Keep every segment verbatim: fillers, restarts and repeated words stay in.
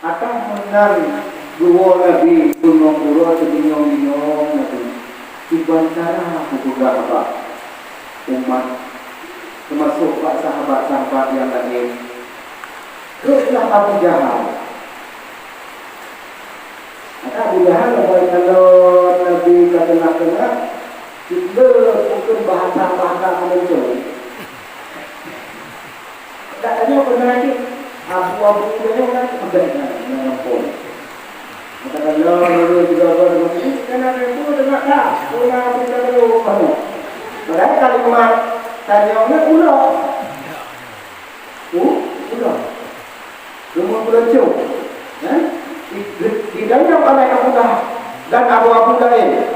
Atah meunan geuwoe Nabi, beungoh uroe teubinyong-binyong Nabi, kiban cara geupeugah bak umat, teumasok bak sahabat-sahabat nyang laén. Keuhlah Abu Jahal. Maka Abu Jahal leubeh kalon Nabi ka teungoh-teungoh, cit le bukon bahasa-bahasa manusia. Tak tanya pernah lagi. Abu-abu tanya kan pegang dengan dengan pun. Maka kalau lalu juga berhenti, kan ada pun dengar tak? Pernah kita tahu mana? Padahal kalimat tanya ni ulang. Uh, ulang. Cuma pelacu, eh, di, di, didayang oleh Abu Lahab dan abu-abu lain.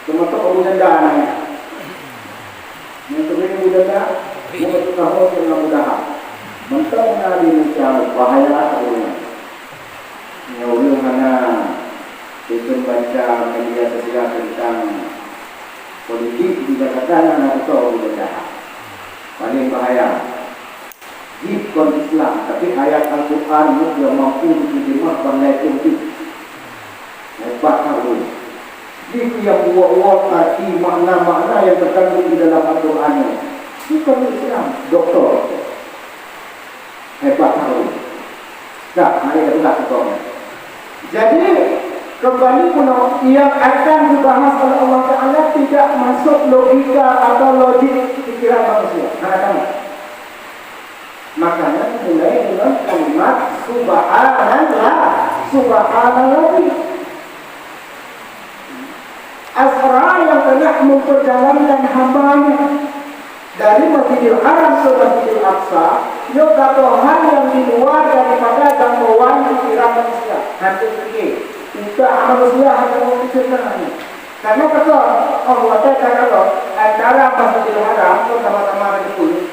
Termasuk Abu Janda namanya. Yang sering Abu Janda, dia bertukar dengan Abu Lahab. Mentang Nabi Musa bahaya Abu Lahab. Nyoe ureueng hana ikut baca media sosial tentang politik di Jakarta, hana betul Abu Janda. Paling bahaya. Jih kon Islam, tapi ayat Al-Quran nyang mampu diterjemah ban laén jih. Hebat that. Jih nyang buet-buet arti makna-makna yang terkandung di dalam Al-Quran nyoe. Bukan Islam, doktor. Hebat that. Dah, mari kita pegang contohnya. Jadi, kembali pula, yang akan dibahas oleh Allah Ta'ala tidak masuk logika atau logik pikiran manusia. Hana sama. Makanya dimulai dengan kalimat subhanallah, subhanallah. Asra yang telah memperjalankan hambanya dari Masjidil Haram ke Masjidil Aqsa, nyoe ka toh hal yang di luar daripada jangkauan pikiran manusia. Hana teupiké. Utak manusia hana teupiké. Karena betul, oh, watèe ka kalon antara Masjidil Haram, sama-sama ada sepuluh.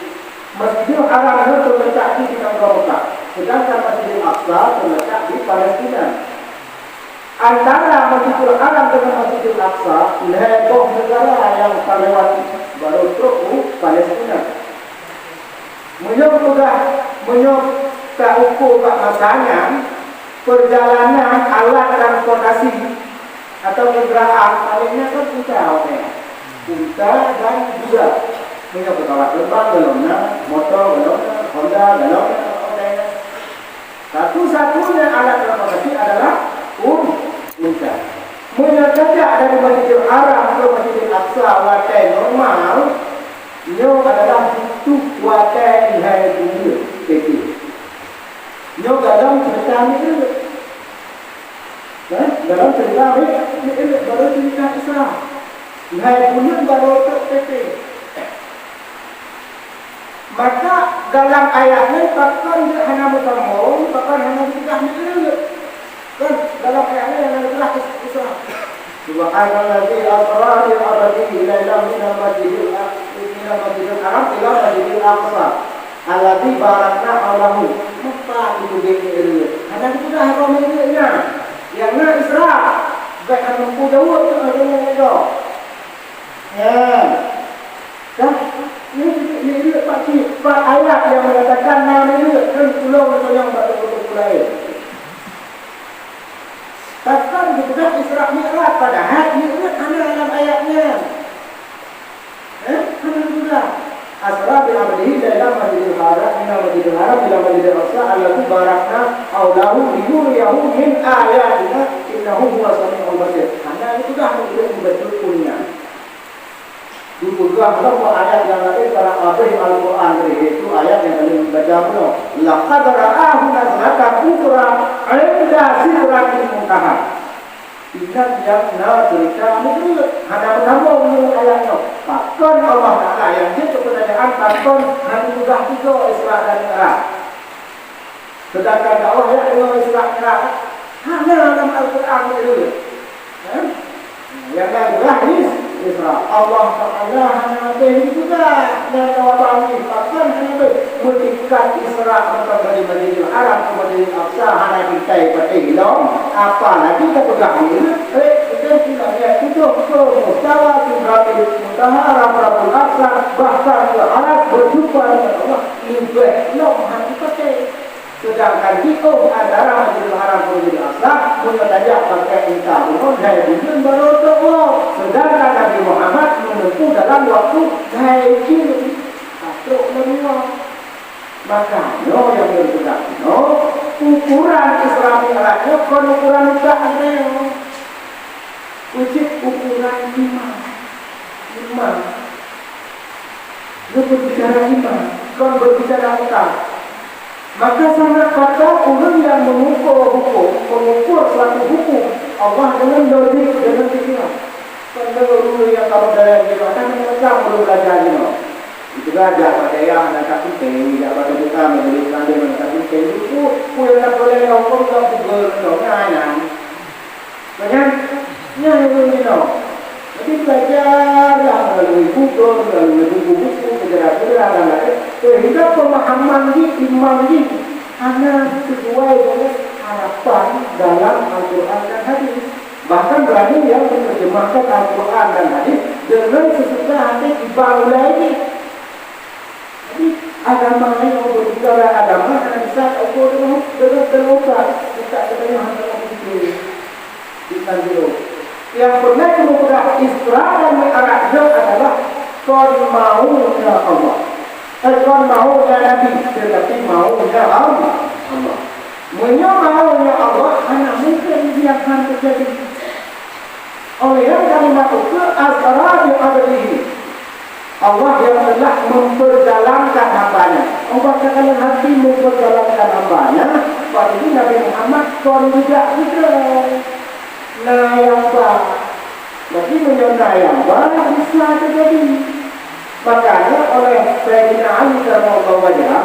Masjidil Haram itu terletak di Samudra Mekah, sedangkan Masjidil Aqsa terletak di Palestina. Antara Masjidil Haram dengan Masjidil Aqsa, lhèe boh negara nyang talewati, baru trok u Palestina. Meunyoe peugah, meunyoe taukur bak masa nyan, perjalanan alat transportasi atau kenderaan, palingnya kan unta, oke. Unta dan kuda. Meunyoe pesawat terbang, golom na, moto, golom na, Honda, golom na, oke. Satu-satunya alat transportasi adalah un-, unta. Meunyoe tajak dari Masjidil Haram ke Masjidil Aqsa watèe normal, nyoe adalah butuh watèe lhèe buleuen, P T. Nyoe dalam cerita Mi'raj. Kan? Dalam cerita Mi'raj, baru cerita Isra. Lhèe buleuen baru trok P T. Maka dalam ayat nyan pakon jeuet hana meutamong, pakon hana geupeugah Mi'raj. Kan dalam ayat nyan hana geupeugah Isra. Subhanalladzi asra bi 'abdihi lailan minal masjidil a-, minal masjidil haram ila masjidil aqsa alladzi barakna haulahu. Meupat geupeugah Mi'raj? Hana geupeugah Mi'raj nyan. Nyang na Isra. Bèk hana mampu jaweueb tu, hana mampu jaweueb. Nyan. Dah, nyan titik Mi'raj pakcik, pat ayat nyang menyatakan na Mi'raj, kan ulôn tanyong bak teungku-teungku laén. Pakon geupeugah Isra Mi'raj, padahai Mi'raj hana lam ayat nyan? Eh, hana geupeugah. Asra bi 'abdihi lailan minal masjidil haram, minal masjidil haram ila masjidil aqsa alladzi barakna haulahu linuriyahu min ayatina innahu huwas samiul basir. Hana geupeugah Mi'raj geubacut pun nyan. Geupeugah lom bak ayat nyang laén, karab habéh Al-Quran tadi, yaitu ayat nyang ka lheueh baca bunoe, "Laqad ra'ahu nazlatan ukhra 'inda sidratil muntaha." Ingat nyang na cerita Mi'raj, hana meutamong ngon ayat nyoe. Pakon Allah Taala nyang jeuet keu peutanyaan, pakon hana geupeugah tiga Isra dan Mi'raj? Sedangkan dakwah nyan deungon Isra Mi'raj, hana lam Al-Quran Mi'raj. Eh? Nyang na geupeugah Is-, Isra. Allah Taala hana habéh geupeugah. Nyan jawaban jih, pakon hana habéh. Meutingkat Isra mantong dari Masjidil Haram keu Masjidil Aqsa hana tingkai patéh lom, apalagi tapeugah Mi'raj. Eh, itu tidak niat tujuh ke mustawa Sidratil Muntaha, Rabrabul Aqsa, bahkan ke Arasy berjumpa dengan Allah. Leubeh lom hana patéh. Sedangkan jiôh antara Masjidil Haram Hai buleuen barô trok woe, seudangkan Nabi Muhammad meuneumpuh dalam waktu hai jeuem ka trok lam nyoe. Maka nyoe nyang lôn peugah nyoe, ukuran Isra Mi'raj nyoe kon ukuran utak droe. Peue cit ukuran iman. Iman. Nyoe berbicara iman, kon berbicara utak. Maka sangat fatal ureueng nyang mengukur hukum, mengukur suatu hukum Allah dengan logik, dengan pikiran. Kon ureueng nyang kamoe dalém jinoe, kan nyang ka meunurot belajar jinoe. Itu belajar bak dayah nyang ka penting, jak bak T P A, majelis taklim nyang ka penting. Itu, peue nyang ka boleh nyang hukum nyang pukul, nyang nyan. Nyan, nyan ureueng jinoe. Jadi belajarlah melalui Google, melalui buku-buku, sejarah-sejarah dan lain, sehingga pemahaman jih, iman jih hana sesuai dengan harapan dalam Al-Quran dan Hadis. Bahkan berani yang menerjemahkan Al-Quran dan Hadis dengan sesuka hati iban ulée jih. Jadi, agama nyoe, berbicara agama hana bisa teuukur deungon, deungon, deungon utak, utak geutanyoe hana teuukur. Bukan dulu. Nyang peureulée keuneuk peugah Isra dan Mi'raj nyoe adalah kon maunya Allah. Eh, kon maunya Nabi, tetapi maunya Allah. Meunyoe maunya Allah, hana mungken biasa teujadi. Oleh nyan kalimat ukeue asra bi abdihi. Allah yang telah memperjalankan hambanya. Allah Taala hati memperjalankan hambanya, berarti Nabi Muhammad kon budak keudroe. Na nyang ba. Berarti meunyoe na nyang ba, bisa teujadi. Makanya oleh Sayyidina Ali karramallahu wajhah,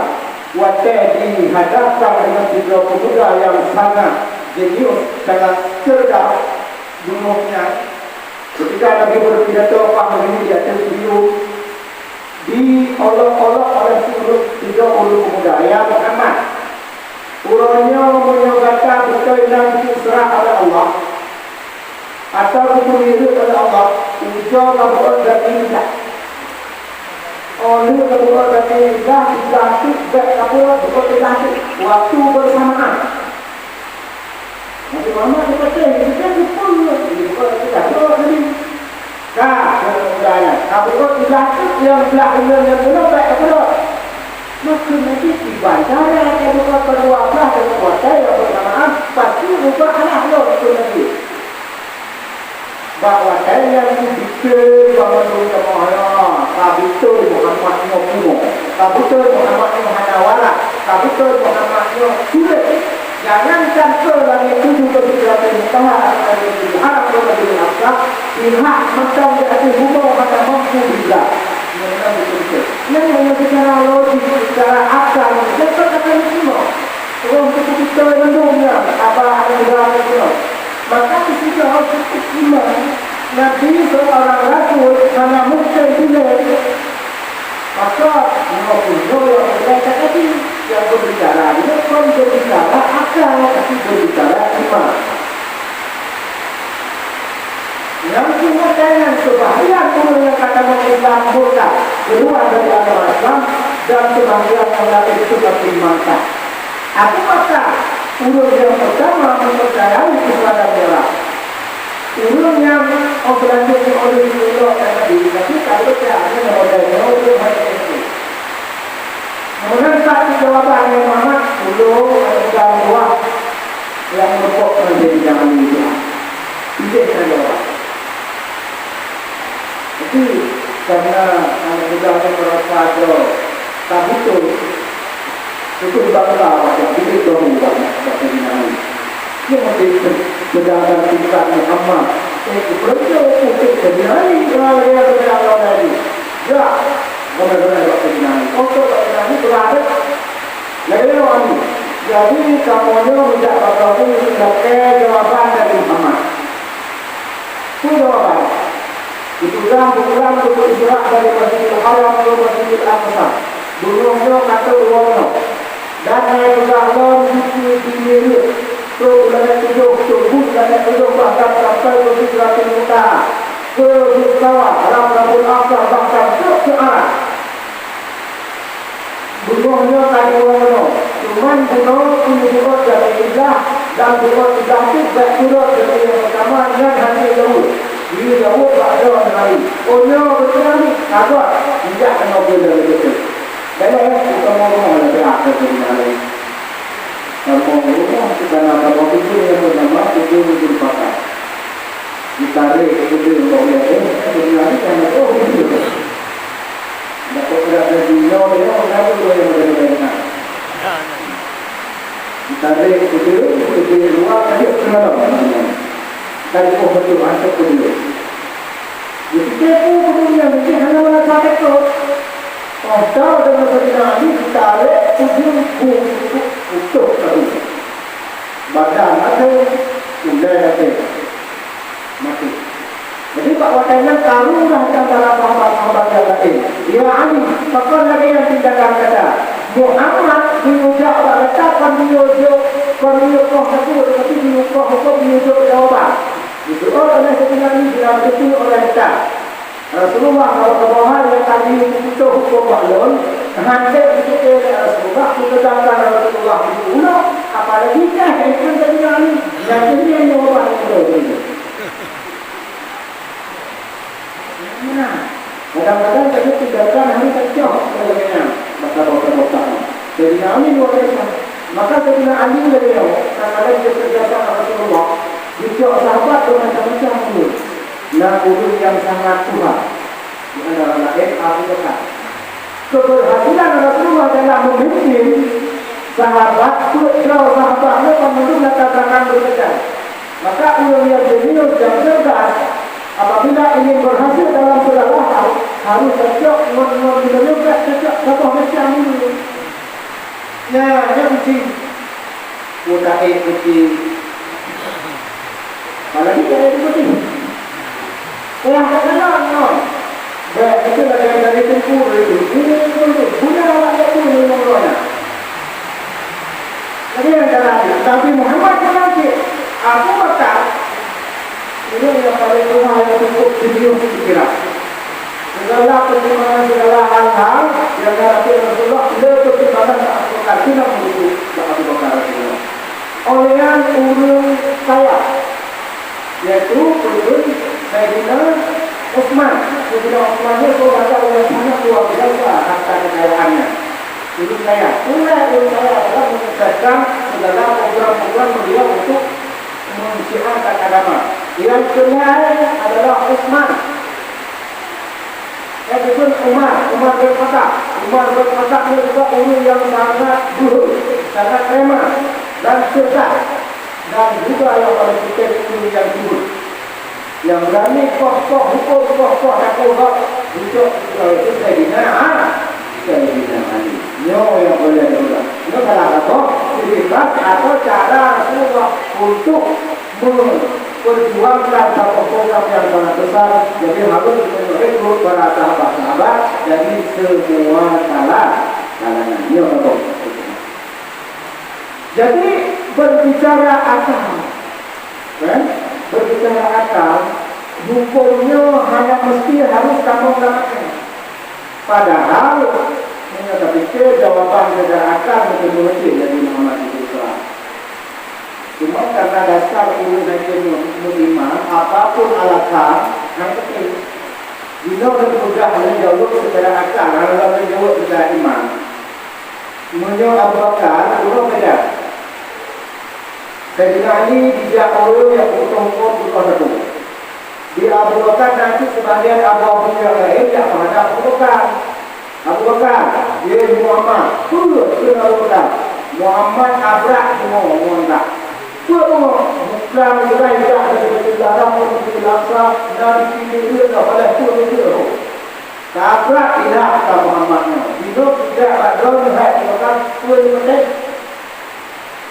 watée dihadapkan dengan sidroe pemuda yang sangat jenius, sangat cerdas, Bunoe nyan, ketika Nabi berpidato paih nyoe di ateueh podium, diolok-olok oleh sidroe ureueng pemuda, "Ya Muhammad, uroe nyoe meunyoe gata beutôi na geu-Isra oleh Allah, atawa geupeumiyueb oleh Allah, ujoe ka beuôt gaki blah. Óh lheueh ka beuôt gaki blah, blah teuk bèk ka beuôt, beuôt blah teuk, waktu bersamaan." Nabi Muhammad geupatéh, geupeugah geupeue, geupeugah geupeue Nabi. Ka, keuneuk muda nyan, ka beuôt blah teuk nyang blah uneun nyang bunoe bèk ka beuôt. Makheun Nabi kiban cara ka beuôt keudua blah dalam watèe nyang bersamaan, pasti ubah alah lôn, kheun Nabi. Bak watèe nyan beutôi banmandum teumeuhara, ka beutôi Muhammad nyoe pungo, ka beutôi Muhammad nyoe hana waras, ka beutoi Muhammad nyoe sulet. Jangankan keu langét tujoh keu Sidratul Muntaha, Al-Arsyil Azam, Al-Masjidil Aqsa, pihak mantong di ateueh bumoe hana mampu jiblah. Nyan beutôi-beutôi. Nyan hanya secara logik, secara akal, dapat akan diterima. Roh beutôi mandum nyan, apa akan digelar diterima. Maka ketika harus iman, Nabi seorang rasul hana mungkin sulet. Maka, nyoe pun nyoe nyang peureulèe that Nabi, nyang berbicara nyoe kon berbicara akal, tapi berbicara iman. Nyang keuh meunan, sebahagian ureueng nyang ka tamong Islam murtad, keluar dari agama Islam, dan sebahagian nyang laén seperti mantap. Abu Bakar, ureueng nyang peurtama meupeurcayai Isra dan Mi'raj. Ureueng nyang, oh, seulanjutnya oleh Rasulullah dan Nabi, tapi kalau percaya hanya model nyoe, ureueng hana tentu. Kemudian satu jawaban yang Muhammad, ulôn ada pegang buah yang merokok menjadi jangan lupa. Itu saya jawaban. Jadi, karena aneuk muda nyoe meurasa droe ka beutôi, beutôi bangsa awak nyan, bilék bahu bak, bak Saidina Ali. Nyoe meusti pe-, peugah tingkat Muhammad, eh, geupeureuntô untuk Saidina Ali, lagèe peugah lom tadi. Ya, beuna-beuna bak Saidina Ali. Untuk bak Saidina Ali, peugah lagèe nyoe Ali. Jadi, kamoe nyoe meujak bak kamoe, lakèe jawaban dari Muhammad. Peue jawaban? Geupeugah beuulang geupeue Isra dari Masjidil Haram ke Masjidil Aqsa. Beungoh nyoe ka trok dua bunoe. Dan hai peugah lom dikeue di Mi'raj. Trok u langèt tujoh, trok buet langèt tujoh, bahkan sampai ke Sidratul Muntaha. Ke Mustawa, Ramratul Aqsa, bahkan trok ke Arasy. Beungoh nyoe ka dua bunoe, cuman bunoe keuneuk beuôt dari kiblat, Dan buet tugaih bèk surot dari nyang peutama nyan hana jaweueb. Jiyue jaweueb bak droe nyang laén. Oh nyoe beutôi nyan, ka gèt, injak keunoe buet dari beutôi. Bèk lé, eh, kamoe rumoh lagèe apa jadi nyang laén. Kamoe rumoh di sana kamoe tujuh nyang beunama tujuh ujong pakat. Jitarek keudeueng bak ulèe, eh, keudeueng nyan kan, oh, beutôi. Dapat berat dari nyoe, nyoe, nyoe, nyoe, nyoe, nyoe, nyoe. Jitarek keudeueng, keudeueng luwa, ka jeuet keu dalam. Ka jeuet, oh, beutôi, mantap keudeueng. Jipike peue keudeueng nyan, jih hana merasa takot. Oh, tau deungon Saidina Ali, jitarek keudeueng, bu, bu, bu, utoh ka bu. Badan até, ulèe até. Maté. Jadi, bak watèe nyan karu lah di antara sahabat-sahabat nyang laén, "Ya Ali, pakon lagèe nyan tindakan gata? Muhammad geuyue jak bak gata kon geuyue jok, kon geuyue koh sapeue, tapi geuyue koh hukôm, geuyue jok jawaban." Geujaweueb oleh Saidina Ali, "Bila beutôi oleh gata, Rasulullah, kalau keubohongan nyang ka geuyue peutoh hukôm bak lôn, hana jiteuka lé Rasulullah, peuteuntang Rasulullah di ulo, apalagi kah?" Itu Saidina Ali, nyan keuh nyan jawaban ulôn." Nah, kadang-kadang kita tinggalkan hanya terjawab oleh yang maka bongkar-bongkar. Jadi, kami luar biasa. Maka Saidina Ali lagèe nyoe, karena dia kerja sama Rasulullah, dicok sahabat bermacam-macam ureueng. Na ureueng nyang sangat tuha, di antara laén Abu Bakar. Keberhasilan Rasulullah dalam memimpin sahabat, peuet droe sahabat nyoe kan mandum latar belakang berbeda. Maka ureueng nyang jenius dan cerdas, apabila ingin berhasil dalam segala hal, harus cocok ngon, ngon geutanyoe, cocok saboh macam dulu. Nyan, nyan kunci. Buta ék putih. Apalagi buta ék putih. Wah, tak kenal, no. Baik, itu lagi dari tempur itu. Ini, itu, itu. Guna awak tak pun memang rohnya. Jadi, yang dalam Nabi Muhammad pun nanti, aku maka, ini yang paling rumah yang cukup serius pikiran. Segala pertimbangan, segala hal-hal yang dihadapi Rasulullah, le pertimbangan tak Abu Bakar, tidak menunggu Abu Bakar Rasulullah. Oleh ureueng kaya, yaitu peutrön Saidina Utsman. Saidina Utsman nyoe saudara yang sangat luar biasa harta kekayaannya. Ureueng kaya, pula ureueng kaya adalah menyukseskan segala program-program beliau untuk mensiarkan agama. Yang kedua adalah Utsman. Eh, bukan Umar, Umar bin Khattab. Umar bin Khattab ni juga orang yang sangat zuhud, sangat prema dan cerdas dan juga yang paling penting orang yang zuhud. Yang berani koh-koh hukum, koh-koh takut, untuk itu Saidina, Saidina Ali. Nyoe yang boleh diulang. Nyoe salah satu ciri khas atau cara Rasulullah untuk memperjuangkan satu program yang sangat besar, jadi harus merekrut para sahabat-sahabat dari semua kalangan. Kalangan. Nyoe contoh. Jadi, berbicara akal, kan? Berbicara akal, hukumnya hanya mesti harus kamu gunakan. Padahal, meunyoe tapike jawaban secara akal mungkin meucit Nabi Muhammad alaihi salam. Cuma karena dasar ureueng hana meuiman, apapun alasan, hana penting. Jinoe lôn peugah lôn jaweueb secara akal, hana lôn jaweueb secara iman. Meunyoe Abu Bakar, uroe keudeh, Saidina Ali dijak ureueng nyang putôh huköm putôh sapeue. Di Abu Bakar na cit sebahagian abu-abu nyang laén nyang meuhadab Abu Bakar. Abu Bakar, "Yeh Muhammad, peue?" kheun Abu Bakar. "Muhammad abrak bunoe ngon dak." "Peue bunoe?" "Bukan geulai dak dari Baitul Haram menuju Al-Aqsa, na dipilih ulôn oleh peue?" "Tabrak ilah ka Muhammad nyoe. Jinoe peugah bak droeneuh hai Abu Bakar, peue nyang peuteng?"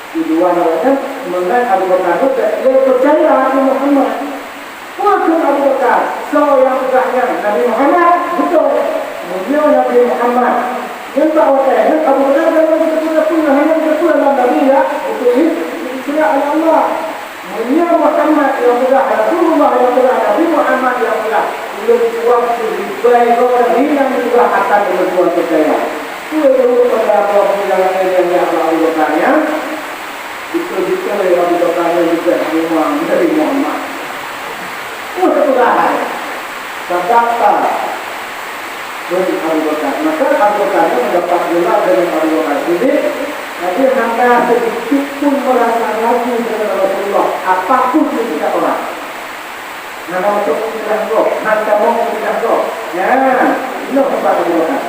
Tujuan awaknyan meunan Abu Bakar nyoe bèk lé peucaya keu Muhammad. Peue kheun Abu Bakar, soe nyang peugah nyan Nabi Muhammad? Beutôi. Meunyoe Nabi Muhammad, nyan bak watèe nyan Abu Bakar hana geuteupeue peue, hana geuteupeue lam Nabi, ya, beutôi, diceurah lé Allah. Meunyoe Muhammad nyang peugah, Rasulullah nyang peugah, Nabi Muhammad nyang peugah, ulôn kuat siribèe goe Nabi nyang peugah akan ulôn tuan peucaya. Peue jaweueb pada Abu Abu nyang laén nyang jak bak Abu Bakar nyan? Beutôi-beutôi Abu Menerima amat. Wah, satu dah hai. Sadaka. Bagi Abu Bakar. Maka Abu Bakar itu mendapat gelar dengan Abu Bakar Siddiq. Jadi, hana sedikit pun merasa ragu dengan Rasulullah. Apapun ketika orang. Hana untuk pindah roh, hana mau pindah roh. Ya, inoe tempat Abu Bakar.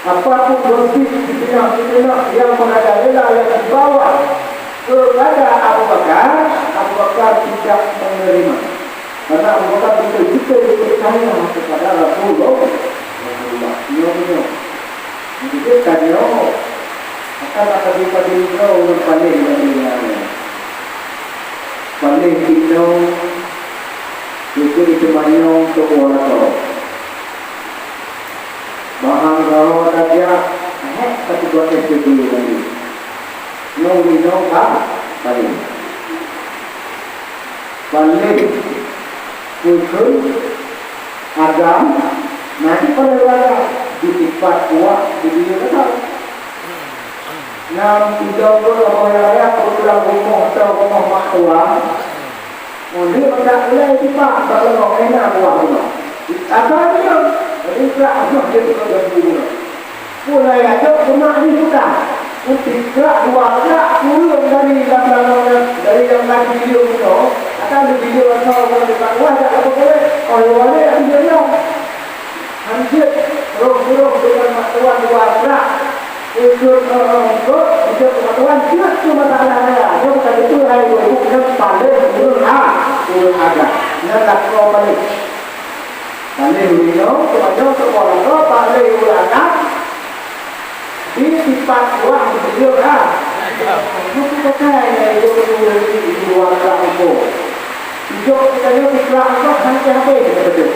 Apapun dosa fitnah-fitnah yang merajalela yang dibawa kepada Abu Bakar, Abu Bakar tidak menerima. Karena Abu Bakar betul-betul percaya kepada Rasulullah. Rasulullah. Nyoe, nyoe. Jadi, tanyoe akan ada di padang ureuëng paléh lagée nyan. Paléh inoe, itu diteumanyong teuh lakoe. Bahang garo tajak, hek satu buah S P B lagi. Nyoe inoe ka paléh. Paléh keu agam, na di paléh agam, di tipat kuah, di dia kata. Nam idong pun Allah Yahya, pulang rumoh atau rumoh mak tuan. Mungkin tak boleh tipak, tak boleh enak buah rumah. Apa dia? Jadi tak apa dia tukar gembira. Mulai aja kena ni sudah. Tiga dua tak turun dari dalam dalam dari yang tadi video itu. Akan di video asal kalau dekat luar tak apa boleh. Oh, luar dia yang dia. Hanjeuet roh-roh deungon mak tuan dua blah. Ikut, eh, ikut, ikut mak tuan, jeuet keu masalah raya. Nyoe bukan beutôi hai ibu-ibu, nyoe paléh ureuëng a, ureuëng agam. Nyoe lakoe paléh. Paléh ureuëng nyoe, cuma nyoe sekolah nyoe paléh ureuëng agam. Di tipat kuah di beliau ha. Nyoe bukan kai nyoe ibu-ibu, ibu-ibu agam ibu. Ijok kita nyoe di kelas empat sampai habis kita betul.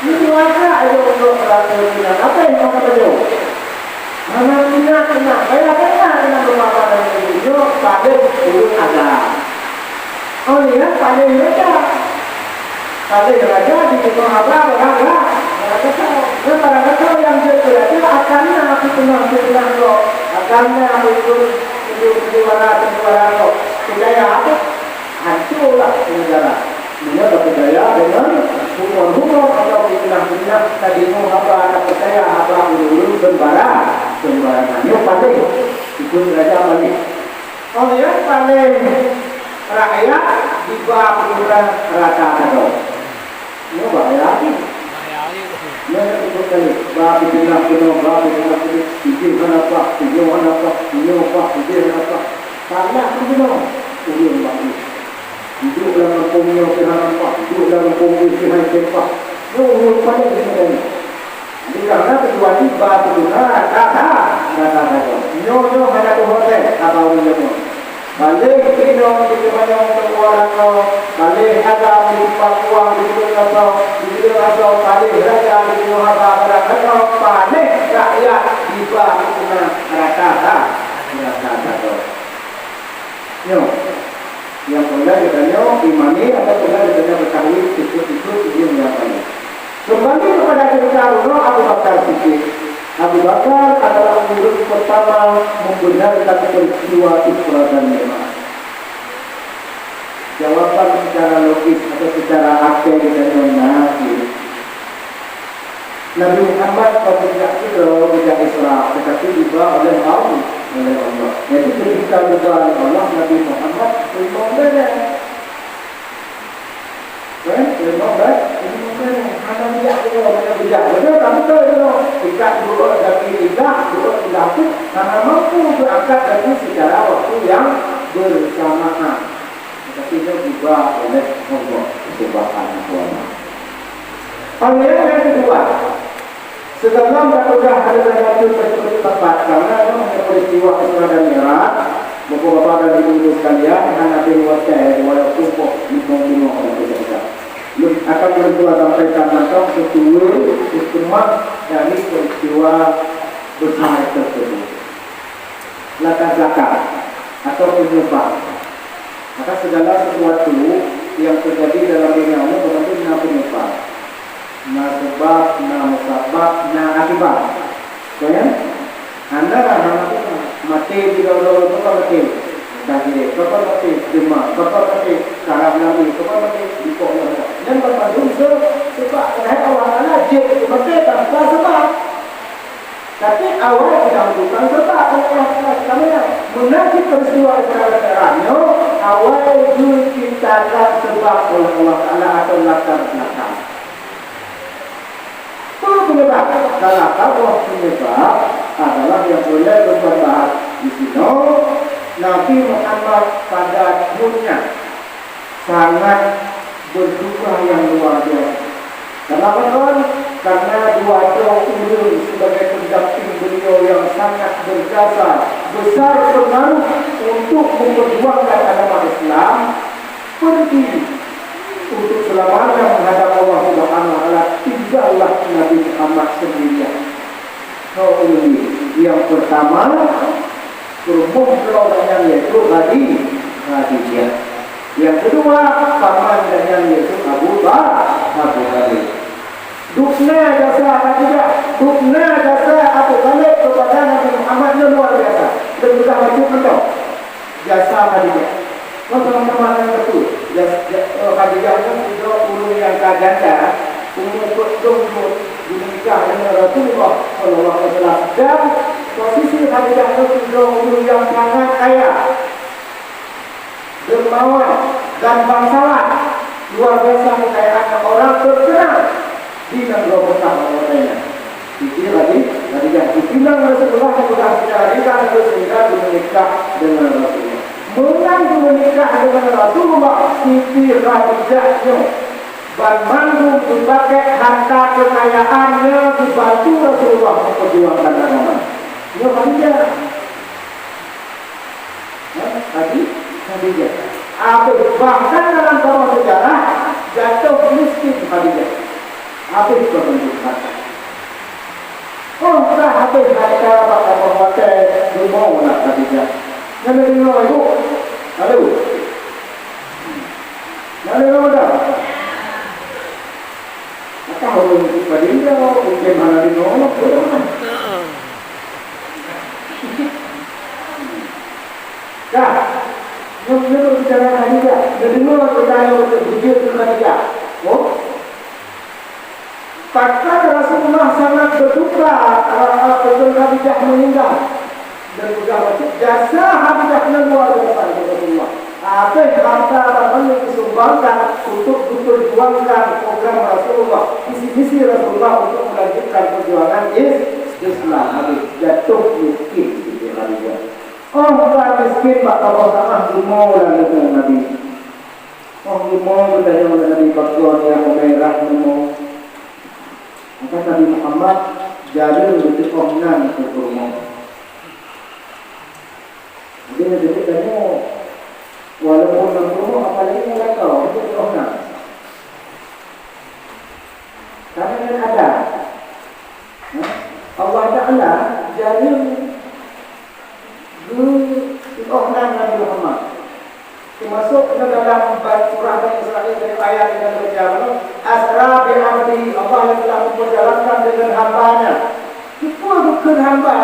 Ini warga aja untuk berlaku dengan apa yang mau kita jawab? Mana ingat, ingat, saya ingat dengan beberapa dari beliau pada turun ada. Oh iya, pada mereka. Pada raja di Timur Haba, orang lah. Orang kata, orang kata yang dia belajar akannya aku tenang, aku tenang kok. Akannya aku ikut, ikut, ikut warna, ikut warna kok. Percaya apa? Hancurlah negara. Meunyoe tapeugaya deungon humor-humor atau fitnah-fitnah, tadi nyoe haba tapeugaya haba ureuëng-ureuëng sembarang, sembarangan. Nyoe paléh, ikut raja paléh. Oh ya, paléh rakyat diba peuguna rata sagoe. Nyoe bahaya ni. Bahaya ni. Nyoe ikut kali, ba fitnah keunoe, ba fitnah keunoe, ijih hana pah, ijih hana pah, ijih pah, ijih hana pah. Salah tu keunoe, ureuëng bak Duek lam gampông nyoe pih hana pah, duek lam gampông pih hana pah. Nyoe ureuëng paléh di Medan nyoe. Jadi, karena kecuali ba peuguna rata-rata sagoe. Nyoe, nyoe hana tuho teuh haba ureuëng jameun. Paléh inong di Keumanyong teuh uroe nyoe, paléh agam di Pakuang di Sileung Asoe, di Sileung Asoe, paléh raja di Sileung Haba barang nyoe, paléh rakyat di ba peuguna rata-rata sagoe. Nyoe, nyang peureulèe geutanyoe imani atawa peureulèe geutanyoe ketahui sikit-sikit ilmu nyang paléh. Kembali kepada cerita Rasulullah Abu Bakar Siddiq. Abu Bakar adalah ureuëng pertama membenarkan peristiwa Isra dan Mi'raj. Jawaban secara logis atau secara akal geutanyoe na cit. Nabi Muhammad ka geujak sidroe geujak Isra, tetapi diba oleh Allah, oleh Allah. Jadi ketika diba oleh Allah, Nabi Muhammad teurimong beureh. Kan? Teurimong beureh, teurimong beureh. Hana geujak sidroe, hana geujak. Beutôi tak beutôi tu? Ikat dua daki lidah, dua lidah tu hana mampu berangkat lagi secara waktu yang bersamaan. Tetapi nyoe diba oleh Allah Subhanahu wa Taala. Panggilan yang kedua, sedalam dan udah ada dalam tempat karena nyoe hanya peristiwa Isra dan Mi'raj, Bapak-bapak dan Ibu-ibu sekalian, hana bin watai walaupun kok bingung-bingung oleh kita. Akan mentua sampaikan tentang sesuai hikmah dari peristiwa besar tersebut. Latar belakang atau penyebab. Maka segala sesuatu yang terjadi dalam dunia ini berarti na penyebab. Na sebab, na musabab, na akibat. Betul ya? Hana lah, hana tu. Mati di dalam-dalam tu kan mati. Ka jilét, kapan maté deuma, kapan maté karab lambé, kapan maté dipok nyoe. Nyan banmandum se-, sebab, padahai Allah Taala jeuet keu maté tanpa sebab. Tapi awai geutanggong sebab oleh Allah Taala, sebenarnya. Meunan cit peristiwa Isra Mi'raj nyoe, awai geuciptakan sebab oleh Allah Taala atau latar belakang. Peue penyebab? Salah saboh penyebab adalah nyang ulée lôn bahas disinoe, Nabi Muhammad pada dunia sangat berduka yang luar biasa. Kenapa, tuan? Karena dua droe ureuëng sebagai pendamping beliau yang sangat berjasa besar pengaruh untuk memperjuangkan agama Islam, pergi untuk selamanya menghadap Allah Subhanahu wa Taala, tinggallah Nabi Muhammad sendirian. Dua ureuëng, yang pertama, peurumoh droe nyan yaitu Khadi-, Khadijah. Yang kedua, paman nyan yaitu Abu Ba-, Abu Thalib. Dubna jasa Khadijah, dubna jasa Abu Thalib kepada Nabi Muhammad nyoe luar biasa. Dan juga wajib mentok. Jasa Khadijah. Kon sama-sama nyan beutôi. Jas-, ja-, eh, Khadijah nyan sidroe ureuëng nyang ka janda, umu peuet ploh thon, geunikah deungon Rasulullah sallallahu alaihi wasallam. Dan posisi Khadijah nyan sidroe ureuëng nyang sangat kaya, dermawan, dan bangsawan. Luar biasa kekayaan, orang terkenal di nanggroe Mekah waktu nyan. Siti Khadi-, Khadijah dipinang Rasulullah, mudah secara ringkas saja sehingga geumenikah dengan Rasulullah. Meunan geumenikah dengan Rasulullah, Siti Khadijah nyoe banmandum geupakèk harta kekayaan nyang geubantu Rasulullah memperjuangkan agama. Nyoe Khadijah. Ha? Tadi, Khadijah. Habéh, bahkan dalam kamus sejarah, jatuh miskin Khadijah. Habéh keubeunjeuet harta. Oh, ka habéh harta bak kamoe watèe rumoh na Khadijah. Nyan lé deungoe, Ibu? Halo? Nyan lé deungoe dah? Maka ureueng Padang nyoe mungkin hana deungoe, beutôi kan? Heeh. Dah, nyoe, nyoe bicara Khadijah. Neudeungoe cerita nyoe beutôi, bujur keu Khadijah. Oh. Bahkan Rasulullah sangat berduka, eh, eh, Khadijah meninggal. Dan juga wajib jasa Khadijah nyan luar biasa untuk Rasulullah. Habéh harta dan yang disumbangkan untuk memperjuangkan program Rasulullah, visi misi Rasulullah untuk melanjutkan perjuangan is-, Islam. Habéh jatuh miskin Siti Khadijah. Oh, bukan miskin bak kamoe tamah, rumoh lalu Nabi. Oh, rumoh geutanyoe Nabi pakon nyang merah rumoh. Maka Nabi Muhammad jareueng geuteupeue nan keu rumoh. Jadi, nyan jeuet tanyoe, walaupun lam rumoh, apalagi ngon lakoe, jeuet teupeue nan. Karena nyan ada. Ha? Allah Ta'ala jareueng geupeugah nan Nabi Muhammad. Teumasok na dalam ba-, surah Bani Israil dari ayat nyang teubaca, "Asra bi abdi," Allah yang telah memperjalankan dengan hamba-Nya. Kipeue bukon hamba?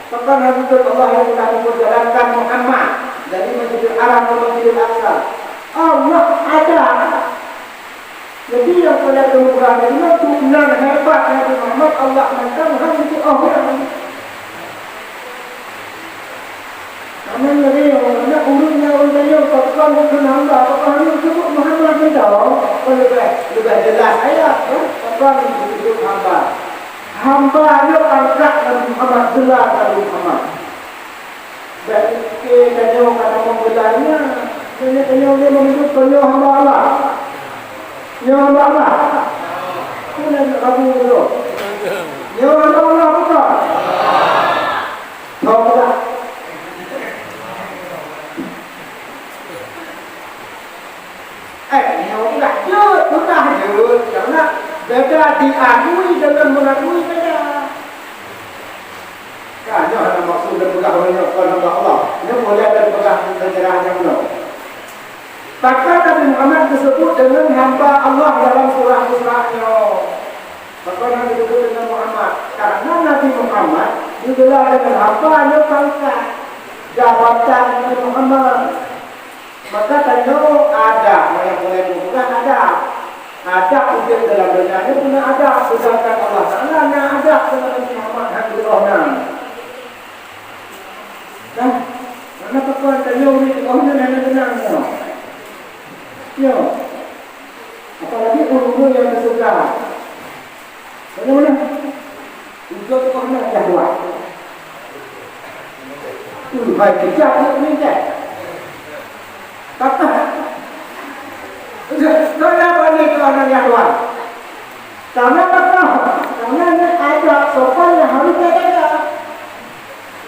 Pakon hana bukon Allah yang telah memperjalankan Muhammad dari Masjidil Haram ke Masjidil Aqsa? Allah ada. Jadi, nyang paleng keumuliaan nyoe, tu'nan hebat Nabi Muhammad, Allah mantong han jiteupeue nan. Karena lagèe nyoe, na ureueng nyang ureueng tanyoe, pakon bukon hamba, pakon hana disebut Muhammad mantong, kan leubeh, leubeh jelas ayat, kan? Pakon disebut hamba. Hamba nyoe pangkat Nabi Muhammad, geula Nabi Muhammad. Bèk pike tanyoe ka tamong geula nyan. Tanyoe, tanyoe lé meunurot tanyoe hamba Allah. Nyoe hamba Allah. Peue lé ragu droe? Nyoe hamba Allah bukan? Taubat. Eh, nyoe udah jeuet, udah jeuet. Karena beda diakui dengan mengakui beda. Kan, nyoe hana maksud geupeugah ureueng nyoe kon hamba Allah. Nyoe boleh geupeugah sejarah nyang nyoe. Pakon Nabi Muhammad disebut dengan hamba Allah dalam surah Isra nyoe? Pakon hana disebut dengan Muhammad? Karena Nabi Muhammad digelar dengan hamba nyoe pangkat. Jabatan Nabi Muhammad. Maka tanyoe adab, meunyoe peugah adab. Adab udeb dalam donya nyoe puna adab, sedangkan Allah Taala na adab keu Nabi Muhammad han geuroh na. Nah, karena pakon tanyoe ureueng geuroh nyan hana teunang nyoe. Yo. Apalagi ureueng-ureueng nyang teuseugah. Bagaimana? Untuk pernah Yahweh. Uh, hai kejam dia meninggal. Kata, kenapa ni tuan Yahweh? Karena apa? Karena ni ada sopan yang harus kita jaga.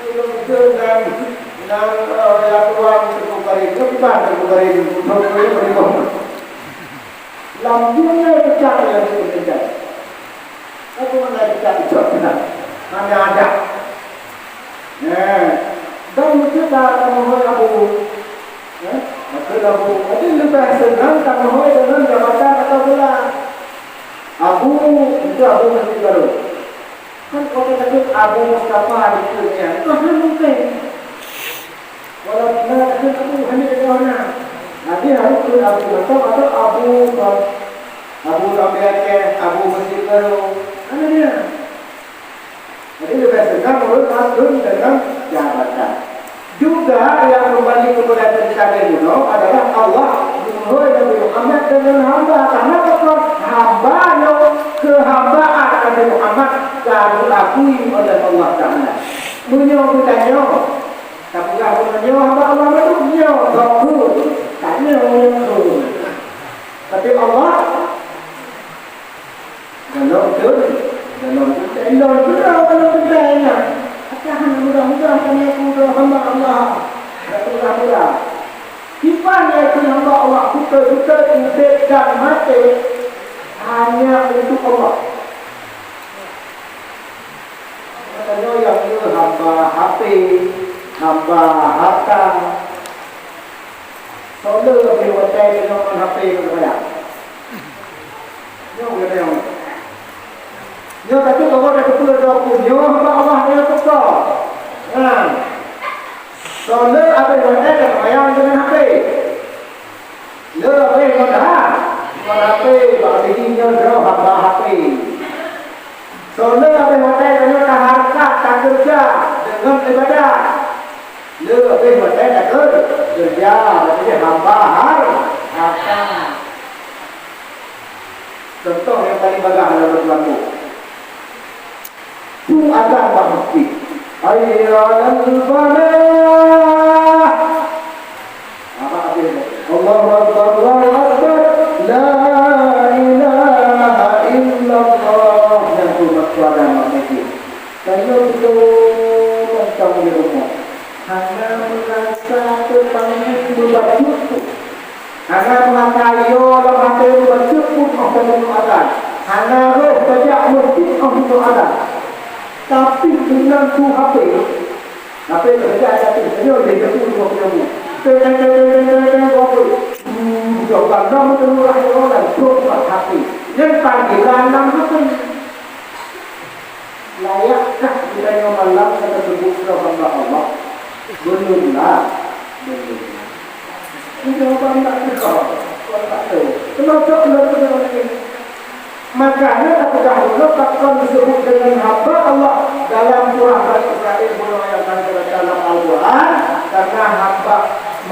Itu dan, dan, eh, ya Tuhan, cukup hari itu, kita cukup hari itu, cukup hari itu, cukup hari itu. Lam dunia pecah yang diperkencang. Aku mana pecah pecah pecah. Hanya ada. Nah, dan mungkin dah kamu mulai Abu. Ya, maka Abu. Jadi lebih senang kamu mulai dengan jabatan atau gelar. Abu, itu Abu Masjid Baru. Kan orang kata Abu Mustafa di dunia. Itu hanya mungkin. Walau na kheun Abu hana keudroe na. Nabi harôh kheun Abu Bakar atau Abu Ba-, Abu Ramli Aceh, Abu Masjid Baru. Hana dia. Jadi leubeh seunang ureueng kheun deungon jabatan. Juga nyang keumbali keupada ceurita tadi nyoe adalah Allah geuhôi Nabi Muhammad deungon hamba. Karena apa? Hamba nyoe keuhambaan Nabi Muhammad ka geuakui oleh Allah Taala. Meunyoe geutanyoe, Tapeugah bunoe nyoe hamba Allah mandum nyoe, soe kheun? Tanyoe nyang kheun. Tapi Allah, dalam kheun, dalam kheun, dalam kheun, dalam kheun, nah. Maka hana mudah-mudah kami aku droe hamba Allah. Hana mudah-mudah. Kiban nyang kheun hamba Allah, beutôi-beutôi udeb dan maté hanya untuk Allah. Tanyoe nyang le hamba H P, hamba harta. Soe le leubeh watèe tanyoe ngon H P ngon seumbahyang? Nyoe geutanyoe. Nyoe tapi kalau dah keupeue droe pun, nyoe hamba Allah nyoe teuka. Nah. Soe le abéh watèe ka seumbahyang deungon H P? Leubeh ngon ha-, ngon H P, bak sini nyoe droe hamba H P. Soe le leubeh watèe tanyoe tahareukat takeureuja deungon ibadat. Leubeh watèe takeureuja, berarti hamba har-, harta. Contoh nyang paling bagah dalam Quran tu. Su azan bak masjid. Hayya 'alal falah. Apa artinya? Allahu Akbar, Allahu Akbar. La ilaha illallah. Nyang tu mak suara mak masjid. Tanyoe beutôi teuntang di rumoh. Hana meurasa teupanggil beubacut. Hana meurasa yo lam até bacut pun oh tanyoe akan. Hana roh tajak meuseujid oh tanyoe akan. Tapi deungon su H P, H P saja ada tu, tanyoe lé satu dua puluh ribu. Teng, teng, teng, dua puluh. Hmm, jauh bang, nama tu lah yo lam H P. Nyan panggilan lam H P. Layakkah geutanyoe malam ka teuseubut droe hamba Allah? Beulom lah. Beulom. Jawaban tak teuka. Kon tak teu. Keunoe cok lôn keunoe lagèe nyoe. Makanya tapeugah dulu pakon disebut dengan hamba Allah dalam surah Bani Israel bunoe nyang ka geubaca lam Al-Quran, karena hamba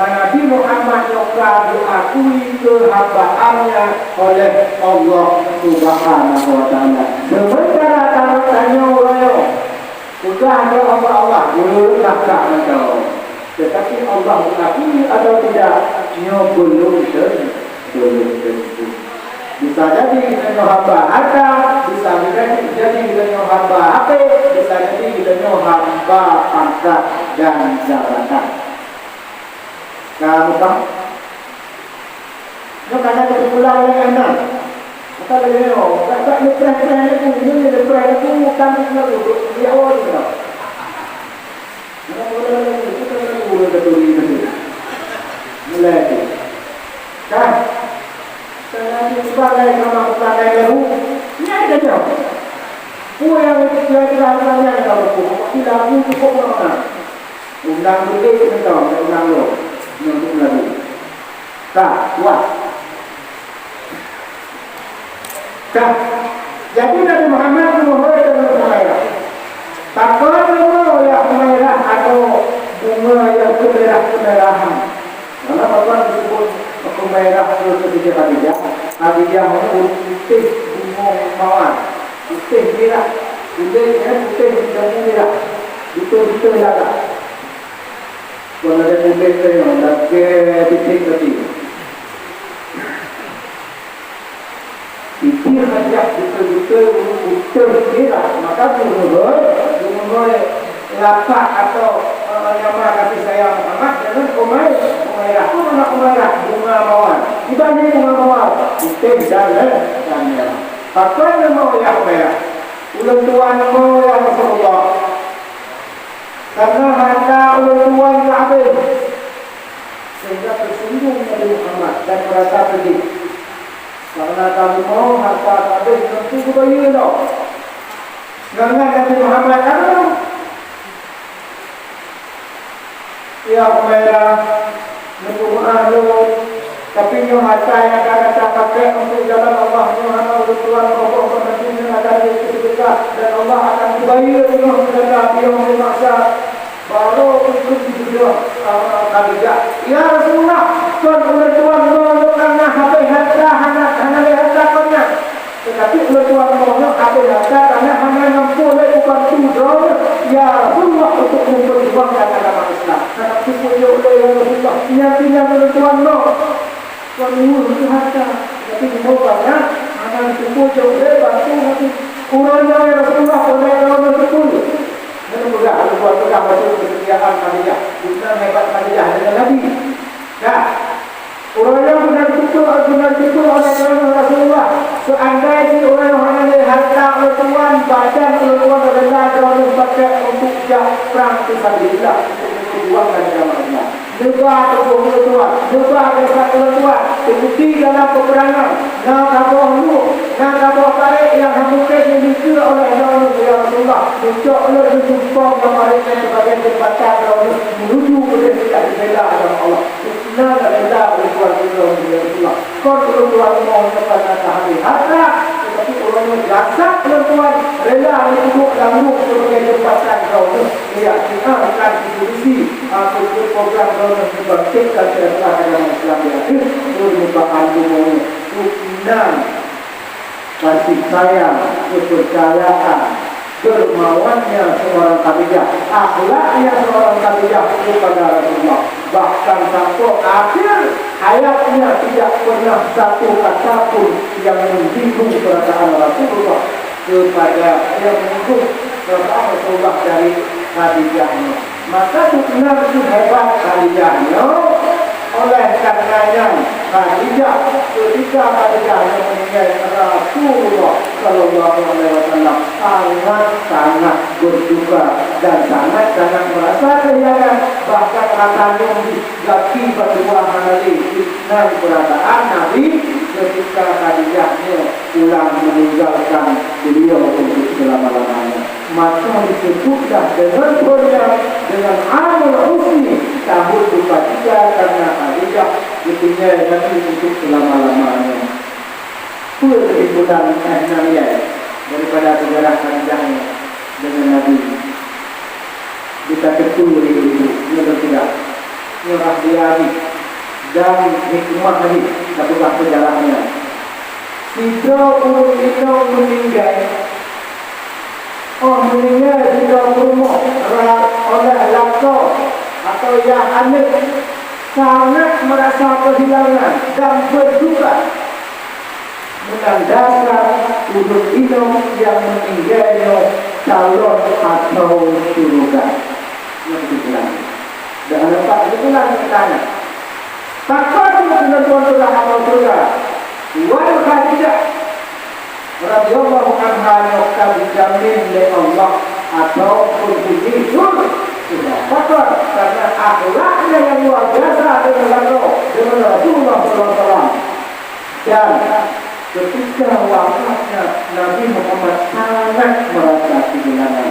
Nabi Muhammad nyoe ka diakui keuhambaannya oleh Allah Subhanahu wa Taala. Sementara tanyoe, tanyoe uroe nyoe, peugah droe hamba Allah, jeuet kakak mantong. Tetapi Allah mengakui atau tidak, nyoe belum tentu, belum tentu. Bisa jadi geutanyoe hamba harta, bisa jadi geutanyoe hamba H P, bisa jadi geutanyoe hamba pangkat dan jabatan. Ka meukat. Nyoe ka na kesimpulan lé Hana. Maka lagèe nyoe, tak, tak neupreh-preh lagu, nyoe neupreh lagu, utang lagu, di awal tu dah. Nyoe boleh lagu, itu kan lagu, udah turi tadi. Mulai tu. Dah. Tengah tu sebab lain sama bukan lain lagu. Ni ada jauh. Pun yang itu, yang itu, yang itu, yang itu, yang itu, yang itu, yang itu, yang itu, Undang beudé mantong, undang lom. Nyoe untuk Nabi. Ka, puas. Ka. Jadi Nabi Muhammad geumohon deungon Humairah. Pakon geumoe ya Humairah atau bunga nyang keumeurah-keumerahan? Karena pakon disebut Humairah keu Siti Khadijah. Khadijah nyoe putéh bunga mawar, putéh mirah, putéh, eh, putéh jambu mirah, beutôi-beutôi lagak. Kon lagèe putéh teuh nyoe, lagèe titék lagi. Siti Khadijah beutôi-beutôi ureueng putéh mirah, maka geumohon, geumohon lapak atau, eh, nama kasih sayang Muhammad deungon Umai-, Umairah. Peue makna Umairah? Bunga mawar. Dibandéng bunga mawar, putéh dan, eh, dan mirah. Pakon geumoe ya Umairah? Ulôn tuan mo ya Rasulullah. Karena harta ulôn tuan ka habéh. Sehingga tersinggung Nabi Muhammad dan merasa pedih. Karena kamoe harta ka habéh, teuntu geubayeue lom. Nyan Nabi Muhammad kata, "Ya Humairah, neupeumaáh lôn, tapi nyoe harta nyang ka gata pakék untuk jalan Allah nyoe hana ulôn tuan roh-roh, nyoe akan jeuet keu seudeukah, dan Allah akan geubayeue nyoe keu gata di Yaumul Mahsyar." Barô keuneuk jipeugah, ah, Khadijah, "Ya Rasulullah, kon ulôn tuan mo nyoe ka na habéh harta, hana, hana lé harta kon nyan. Teutapi ulôn tuan mo nyoe habéh harta, karena hana mampu lé kubantu droeneuh, ya Rasulullah, untuk memperjuangkan agama Islam. Hana kupeujok lé, ya Rasulullah, nyan pih nyang ulôn tuan mo." Kon ureueng teuh harta, tapi di bawah nyan hana teupeu jauh lé bantu hati. Uroe nyoe ya Rasulullah, keuneuk droeneuh teupeue. Nyan peugah, Rasulullah peugah pasal keusetiaan Khadijah. Bukan hebat Khadijah deungon Nabi. Nah, uroe nyoe guna teupeue, guna teupeue oleh droeneuh Rasulullah. Seandai si uroe nyoe hana lé harta ulôn tuan, badan ulôn tuan rela droeneuh pakai untuk jak prang fisabilillah, untuk memperjuangkan agama Allah. Neuba tuboh ulôn tuan, neuba jasad ulôn tuan, teubukti dalam peperangan, na saboh luek, na saboh parék nyang hana mungken neulikeue oleh droeneuh, ya Rasulullah, neucok lôn neusumpong lam parék nyan sibagai jembatan droeneuh menuju keudéh jak neubela agama Allah. Nyan rela ulôn tuan keudroe, ya Rasulullah. Kon ulôn tuan mo nyoe ka na habéh harta, teutapi uroe nyoe jasad ulôn tuan rela neuduek lam luek sibagai jembatan droeneuh. Iya, kita akan diskusi, ah, program droeneuh membangkitkan silaturahmi agama Islam di ateueh, merupakan dukungan, dukungan kasih sayang, kepercayaan, dermawannya seorang Khadijah, akhlaknya seorang Khadijah kepada Rasulullah. Bahkan sampai akhir hayatnya tidak pernah satu kata pun yang menyinggung perasaan Rasulullah kepada, yang menyinggung perasaan Rasulullah dari Khadijah nyoe. Maka bukan itu hebat Khadijah nyoe, oleh karena nyan Khadijah, ketika Khadijah nyoe meninggai, Rasulullah sallallahu alaihi wasallam sangat-sangat berduka dan sangat-sangat merasa kehilangan, bahkan rasa nyum gaki bandua hana lé. Nyan perasaan Nabi ketika Khadijah nyoe pulang meninggalkan beliau untuk selama-lamanya. Maka disebutlah dengan pernah dengan amul husni, tahun duka cita karena Khadijah ditinggai Nabi untuk selama-lamanya. Peue kesimpulan nyang na lé daripada sejarah Khadijah nyoe dengan Nabi? Kita teupeu lé ibu, nyoe lôn peugah. Nyoe rahsia jih dan hikmah jih, tapeugah sejarah nyan. Sidroe ureueng inong meuninggai. Oh meuninggai sidroe peurumoh ra-, oleh lakoe atau yah aneuk sangat merasa kehilangan dan berduka. Meunan dasar ureueng inong nyang meuninggai nyoe calon atau syuruga. Nyoe kesimpulan. Dan lepas kesimpulan kita nyan. Pakon keuneuk lôn peugah atau syuruga? Wan Khadijah radhiyallahu anha nyoe ka dijamin lé Allah ataupun diutus. Pakon? Karena akhlaknya yang luar biasa dengan Rasul, dengan Rasulullah sallallahu alaihi wasallam. Dan ketika wafatnya, Nabi Muhammad sangat merasa kehilangan.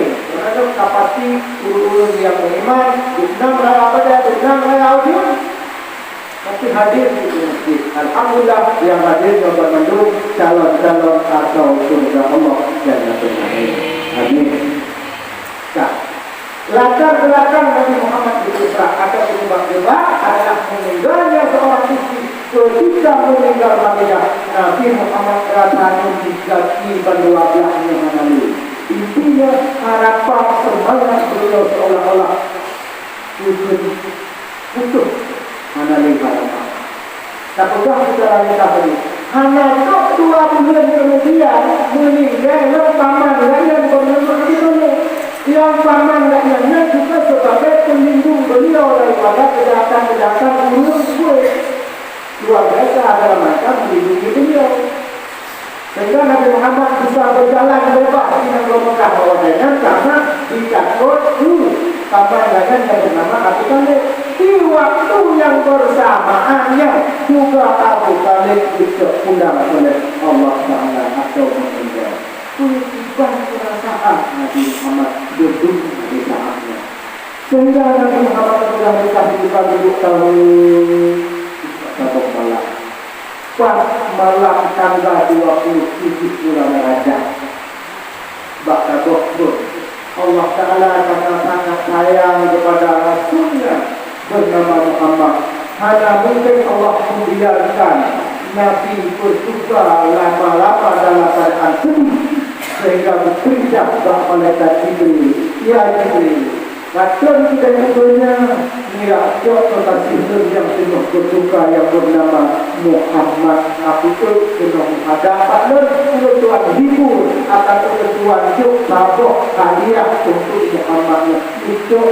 Ibrahim. Karena ka pasti ureuëng-ureuëng nyang meuiman, dum na raya badai, dum na raya ujeuen. Tapi hadir di masjid. Alhamdulillah, yang hadir nyoe banmandum calon-calon atau syuhada Allah Jannatul Na'im. Amin. Ka. Latar belakang Nabi Muhammad di Isra atau di Mi'raj adalah meninggalnya seorang istri. Ketika meninggal Khadijah, Nabi Muhammad rasa nyoe di gaki bandua blah nyoe hana lé. Intinya, harapan semangat beliau seolah-olah putus, putus, hana lé harapan. Tapeugah secara ringkas tadi, hana trok dua buleuen keumudian, meuninggai lom paman gobnyan bernama Abi Thalib. Nyang paman gobnyan nyan juga sebagai pelindung beliau daripada kejahatan-kejahatan ureuëng kafé. Luar biasa dalam rangka melindungi beliau. Sehingga Nabi Muhammad bisa berjalan bebas di negeri Mekah bahwa dengan karena ditakut paman gobnyan yang bernama Abu Thalib. Di waktu yang bersamaan nyan juga Abu Thalib geucok pulang oleh Allah Taala atau meninggal. Peue iban peurasaan Nabi Muhammad geudong di saat nyan? Sehingga Nabi Muhammad telah dikasih bukan duduk tahu saboh malam. Pas malam tanggal dua puluh tujuh bulan Rajab, bak saboh thon, Allah Taala karena sangat sayang kepada Rasul-Nya bernama Muhammad, hana mungkin Allah membiarkan Nabi berduka lama-lama dalam keadaan sedih, sehingga geupeurintah bak malaikat Jibril, "Ya Jibril, paton keudeh u donya, neujak cok keukaséh lôn nyang teungoh berduka nyang bernama Muhammad, apeue keunoe meuhadap bak lôn, ulôn tuan hibur, akan ulôn tuan jok saboh hadiah untuk Muhammad nyoe." Geucok,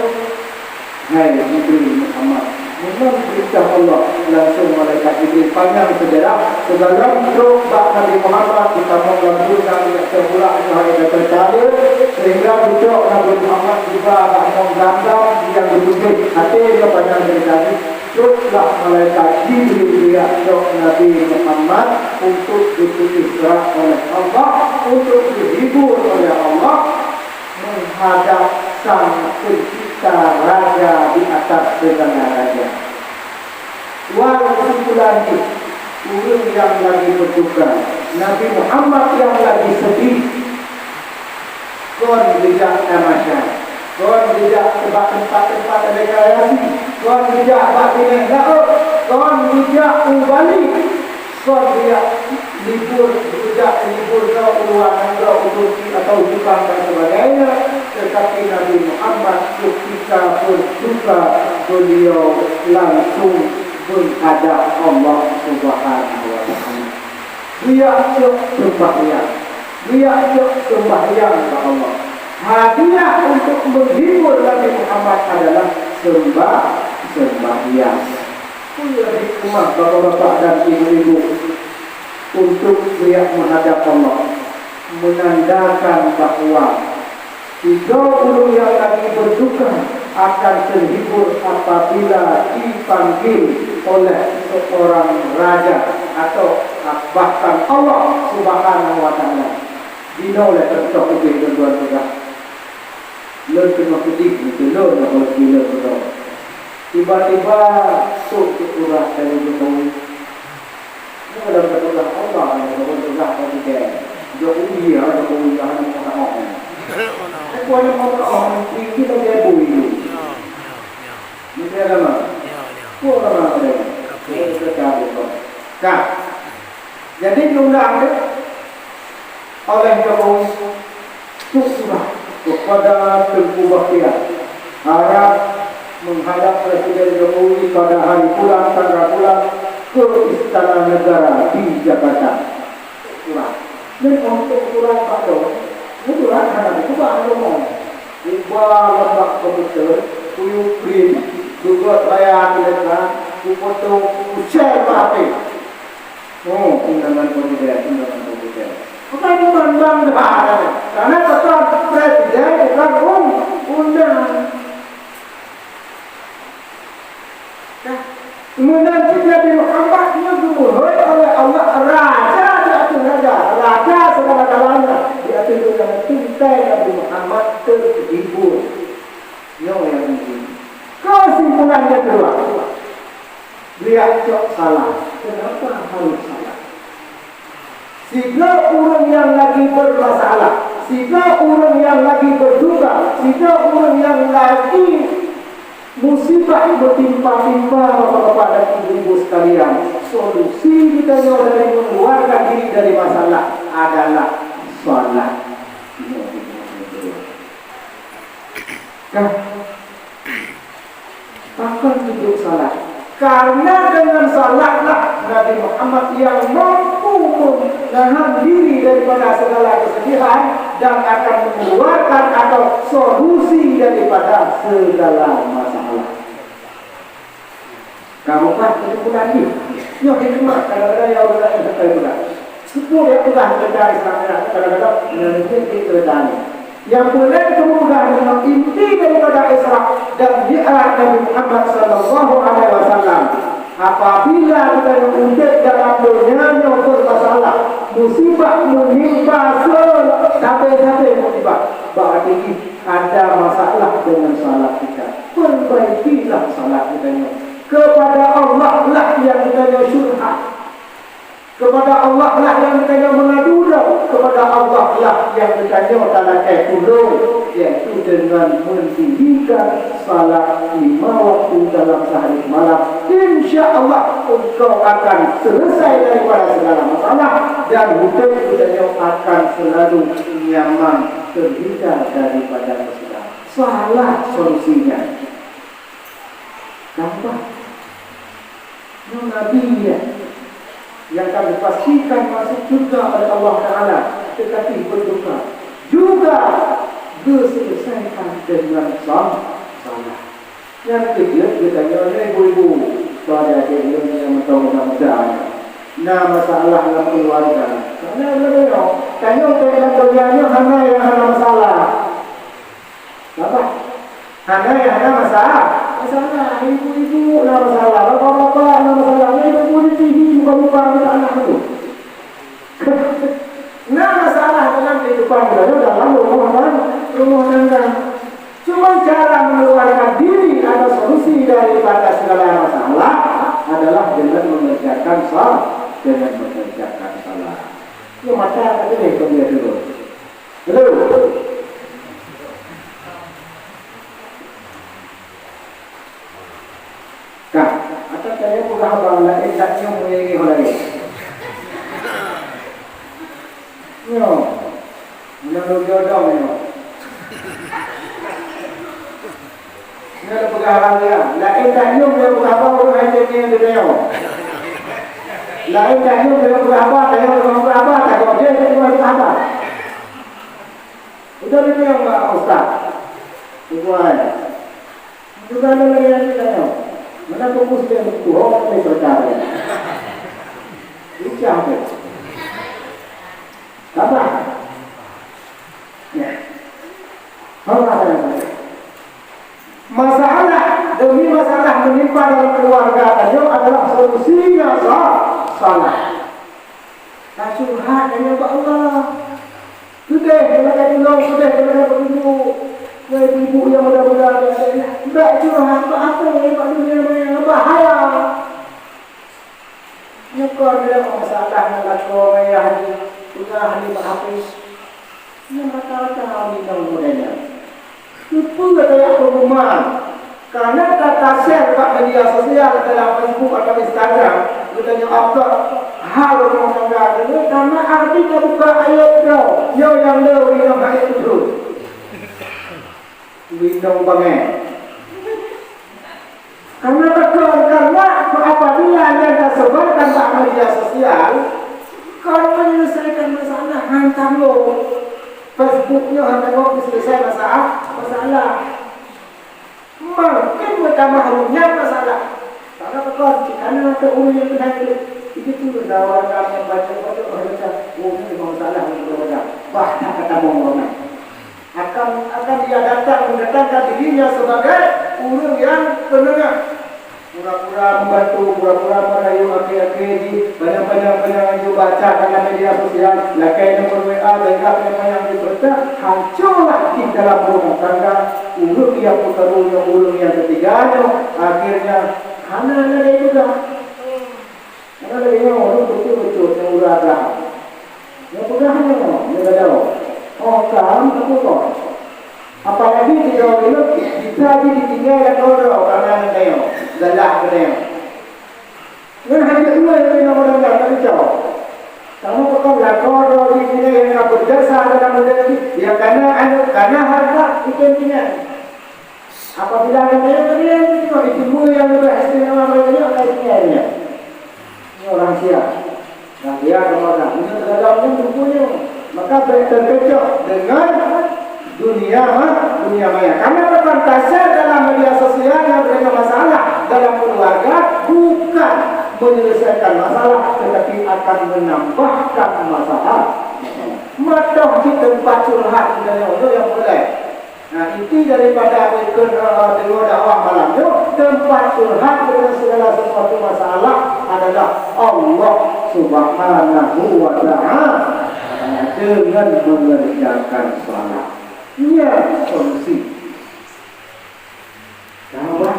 hai Nabi Muhammad, meunan peurintah Allah, langsung malaikat Jibril panyang sejarah, sigohlom trok bak Nabi Muhammad, geutamong lam donya, geujak teupeulak nyoe hai Nabi Talib, sehingga geucok Nabi Muhammad tiba bak Mong Zamzam nyang geutuléh até nyoe panyang ceurita jih. Troklah malaikat Jibril geujak cok Nabi Muhammad untuk geupeusra oleh Allah, untuk geuhibur oleh Allah, menghadap Sang Pencipta Raja di atas segala raja. Wal keusimpulan jih, ureuëng nyang lagi berduka, Nabi Muhammad nyang lagi sedih, kon geujak tamasya, kon geujak bak teumpat-teumpat rekreasi, kon geujak bak binéh laôt, kon geujak u Bali, kon geujak libur, geujak libur nyoe u luwa nanggroe, u Turki atau u Jepang dan sebagainya, tetapi Nabi Muhammad ketika berduka, beliau langsung menghadap Allah Subhanahu wa Taala. Geujak cok seumbahyang, geujak cok seumbahyang bak Allah. Hadiah untuk menghibur Nabi Muhammad adalah seumbah-, seumbahyang. Peue hikmah bapak-bapak dan ibu-ibu untuk geujak menghadap Allah? Menandakan bahwa sidroe ureuëng nyang lagi berduka akan terhibur apabila dipanggil oleh seorang raja atau bahkan Allah Subhanahu wa Taala. Jinoe lé contoh ubé lôn tuan peugah. Lôn teungoh keudeh meuteulon ngon lôn keudroe. Tiba-tiba trok teupeugah lagée Jokowi. Nyoe lam teupeugah Allah nyang teupeugah presiden. Jokowi, ya, Jokowi, ya, hana meukaoh. Aku hana meukaoh, tinggi lagée bui. Meuteulama. Ku lama lagée. Ka. Jadi diundang deh oleh Jokowi. Surat kepada Teuku Bakhtiar, harap menghadap Presiden Jokowi pada hari pulang tanggal pulang ke Istana Negara di Jakarta. Surat. Dan untuk surat Pak Dong, surat hana dikeubah ngomong. Ubah lembak komputer, kuyu print, dugot bayar tulisan, kufoto, kushare bak H P. Oh, undangan presiden, undangan presiden. Bukan memandang dah, karena ketua presiden bukan un-, undang. Nah, meunan cit Nabi Muhammad nyoe geumeuhôi oleh Allah raja di ateueh raja, raja segala-galanya di ateueh dunia. Tingkai Nabi Muhammad terhibur. Nyoe yang penting. Kesimpulan yang kedua. Geujak cok salah. Kenapa harus salah? Sidroe ureuëng nyang lagi bermasalah, sidroe ureuëng nyang lagi berduka, sidroe ureuëng nyang lagi musibah meutimpa-timpa, Bapak-bapak dan Ibu-ibu sekalian, solusi geutanyoe dari mengeluarkan diri dari masalah adalah salat. Nah, Pakon jeuet salat? Karena dengan salatlah Nabi Muhammad yang mampu menahan diri daripada segala kesedihan dan akan mengeluarkan atau solusi daripada segala masalah. Kamoe bah kesimpulan jih. Nyoe hikmah kadang-kadang nyang ureuëng laén hana peugah. Seupôt nyang peugah teuntang Isra Mi'raj, kadang-kadang nyan jeuet di ceurita nyoe. Nyang peureulée kamoe peugah nyoe inti daripada Isra dan Mi'raj Nabi Muhammad sallallahu alaihi wasallam. Apabila geutanyoe udeb dalam donya nyoe bermasalah, musibah menimpa se-, sabe-sabe musibah, berarti jih ada masalah dengan salat kita. Perbaikilah salat geutanyoe. Kepada Allah lah nyang geutanyoe curhat. Kepada Allah lah nyang geutanyoe meungadu droe. Kepada Allah lah nyang geutanyoe talakée tulông, yaitu dengan mendirikan salat lima waktu dalam sehari semalam. Insya Allah, engkau akan selesai daripada segala masalah dan udeb geutanyoe akan selalu nyaman, terhindar daripada musibah. Salat solusinya. Gampang. Nyoe Nabi, ya, yang akan dipastikan masuk surga oleh Allah Taala, tetapi berdoa juga diselesaikan dengan sal-, salat. Nyang keujeuet geutanyoe nyoe ibu-ibu, tuan adik-adik nyang mantong muda-muda, na masalah lam keluarga. Karena tanyoe, tanyoe dalam keluarga nyoe hana nyang hana masalah. Apa? Hana nyang hana masalah. Masalah, ibu-ibu na masalah, bapak-bapak na masalah, ibu-ibu di T V buka-buka masalah tu. Na masalah dalam kehidupan kita, dalam rumah tang-, rumah tangga. Cuma cara mengeluarkan diri atau solusi daripada segala masalah adalah dengan mengerjakan sal-, dengan mengerjakan salat. Ya, mata tak boleh pergi dulu. Halo. Ka, ata kaya peugah haba laén, dak nyoe meunyoe laén. Nyoe. Nyoe lôn jodoh nyoe. Nyoe lôn peugah haba dia. Laén dak nyoe meunyoe peugah haba ureueng hai teunie geutanyoe. Laén dak nyoe meunyoe peugah haba, tanyoe ureueng peugah haba, tanyoe jih ureueng peugah haba. Udah ditanyong bak ustaz. Tuan. Juga ada lagi yang ditanyong. Mana fokus dia buku? Oh, ini perkara. Licah tu. Apa? Ya. Apa yang saya? Masalah demi masalah menimpa dalam keluarga tanyoe adalah solusinya sa-, salat. Ka curhat tanyoe bak Allah. Keudeh keuneuk tulông, keudeh keuneuk petunjuk. Nyan ibu-ibu nyang muda-muda nyan, bèk curhat bak até, bak dunia maya, bahaya. Nyoe kon lé masalah nyang lakoe ngon ayah jih, peugah lé bak H P. Nyan rata-rata inong model nyan. Keupeue tajak pengumuman? Karena ka ta-share bak media sosial dalam Facebook atau Instagram, geutanyoe upload hal rumah tangga geutanyoe, karena arti tabuka aéb droe, nyoe nyang le inong hai peutrok. Inong bangai. Karena betul, karena apabila nyang tasebarkan bak media sosial, kon menyelesaikan masalah, han tanggong. Facebook nyoe han tanggong selesai masalah, masalah. Makin meutamah runyam masalah. Karena betul, jika na ureueng nyang keuhai klik, itu tu dawa nyang baca-baca, baca, oh, ini memang masalah, ini masalah. Bah, tak kata bohong. Akan, akan dia datang mendatangkan dirinya sebagai ureueng nyang penengah. Pura-pura membantu, pura-pura merayu akhé-akhé jih, banyak-banyak, banyak laju baca dalam media sosial, lakèe nomor W A, sehingga banyak-banyak diberita, hancurlah di dalam rumah tangga, ureueng nyang peukaru nyoe, ureueng nyang ketiga nyoe, akhirnya Hana, hana lagèe peugah. Hana lagèe nyoe, ureueng beutôi-beutôi nyang uroe agam. Nyang peugah nyoe, nyang gadôh. Oh, ka, hana teupeugah. Apalagi sidroe ureueng bisa jih ditinggai lakoe droe, karena nyan tanyoe, galak keu tanyoe. Nyan hana jeuet nyoe lagèe nyoe ureueng nyan, tak cocok. Kamoe peugah lakoe droe jih tinggai nyang ka berjasa dalam ureueng jih, ya, kana aneuk, kana hareuta, itu intinya. Apabila ada yang lain, itu nyang lebih istimewa, mereka ni akan istimewa. Ini orang siap. Nah, dia kepada ini terhadap ini bukunya. Maka bèk terkecoh dengan dunia ma-, dunia maya. Karena apa? Tasya dalam media sosial yang bernama masalah dalam keluarga bukan menyelesaikan masalah, tetapi akan menambahkan masalah. Mantong di tempat curhat, misalnya, untuk yang mulai. Nah, inti daripada ikon, eh, deungoe dakwah malam nyoe, teumpat curhat deungon segala sesuatu masalah adalah Allah Subhanahu wa Ta'ala deungon mengerjakan salat. Nyan solusi. Dakwah.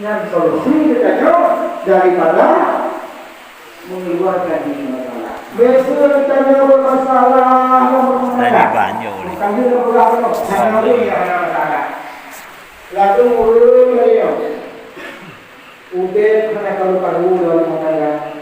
Nyan solusi geutanyoe daripada mengeluarkan diri masalah. Biasa geutanyoe bermasalah, bermasalah. Dari banyak ni. Bukan dia bermasalah. Jangan dia yang ada masalah. Lalu ureueng dari nyoe. Udép hana karu-karu dalam rumah tangga.